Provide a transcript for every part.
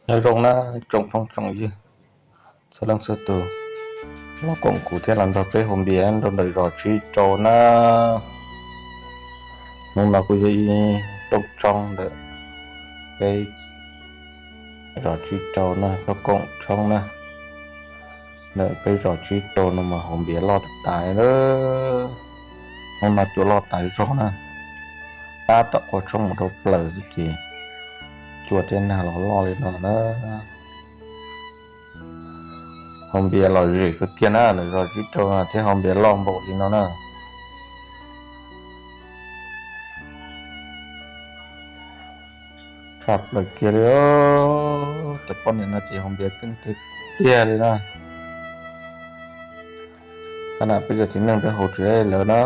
Nyob zoo na tsoom phooj tsoom ywg txhua leej txhua tus, los koom kuv thiab los nrog peb haus npias rau ntawm zos Tsib Rau na. Hnub no kuj yog ib rooj tshoob ntawm peb zos Tsib Rau na, tau koom tshoob na. Ntawm peb zos Tsib Rau no mas haus npias loj tas tas li na. Hnub no cua loj tas zog na, tab tom qua tshoob mus rau plaws xwb ces cua thiab nag los loj li no na. Haus npias lom zem kawg kiag na, ntawm zos Tsib Rau no thiab haus npias loj npaum li no na. Tshaj plaws kiag li, cov poj niam no ces haus npias keej tiag tiag li na. Qhov no peb cov txiv neej twb haus tsis lawm na,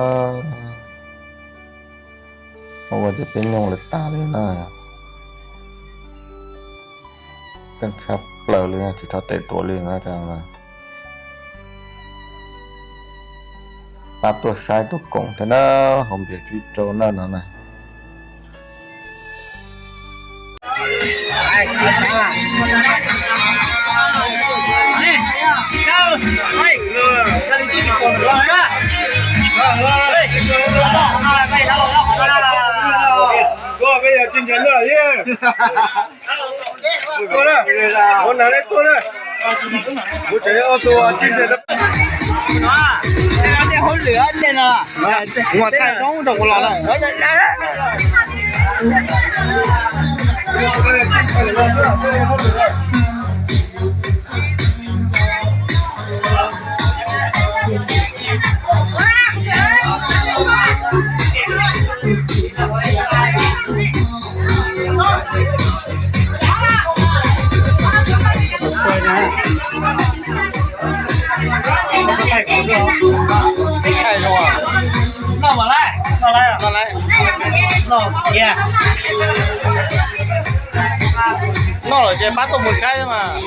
ua ces peb nyuj lawv tas li na. Keej tshaj plaws li, tsis rov tes tuam li na. Pab tuaj saib tuaj koom thiab na, haus npias Tsib Rau na no na. Ua na, ua na, ua na. Ua na, ua na. Noj mas lawm, noj lawm, noj kiag. Noj lawm ces pab tuaj mus saib mas.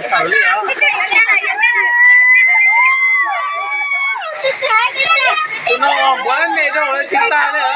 Tawm li os. Tus no npuav me rau lawv tsis tag li os.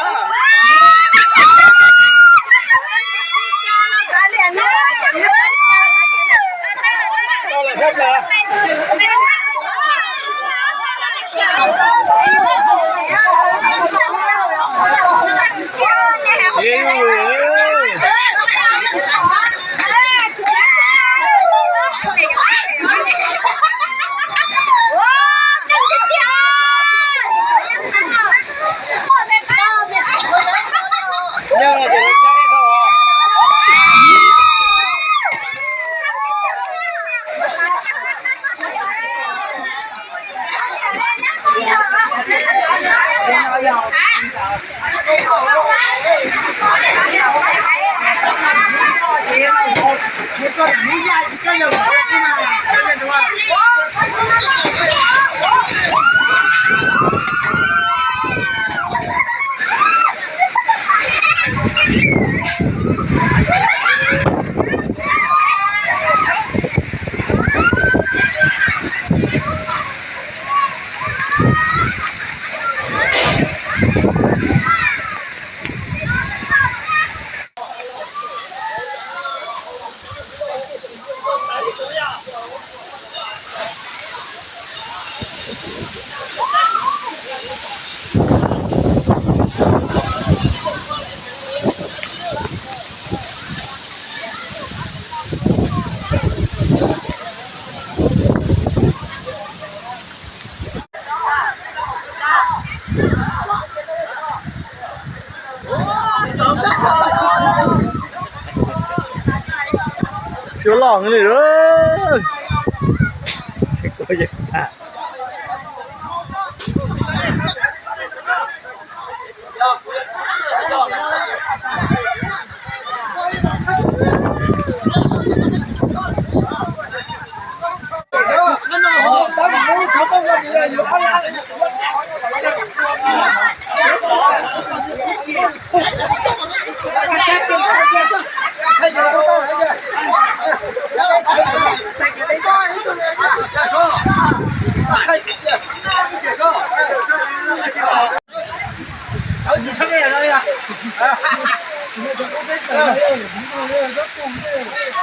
Cua loj li.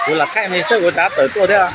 Kuv lam qaij me xwb kuv dav tawm tuaj thiab.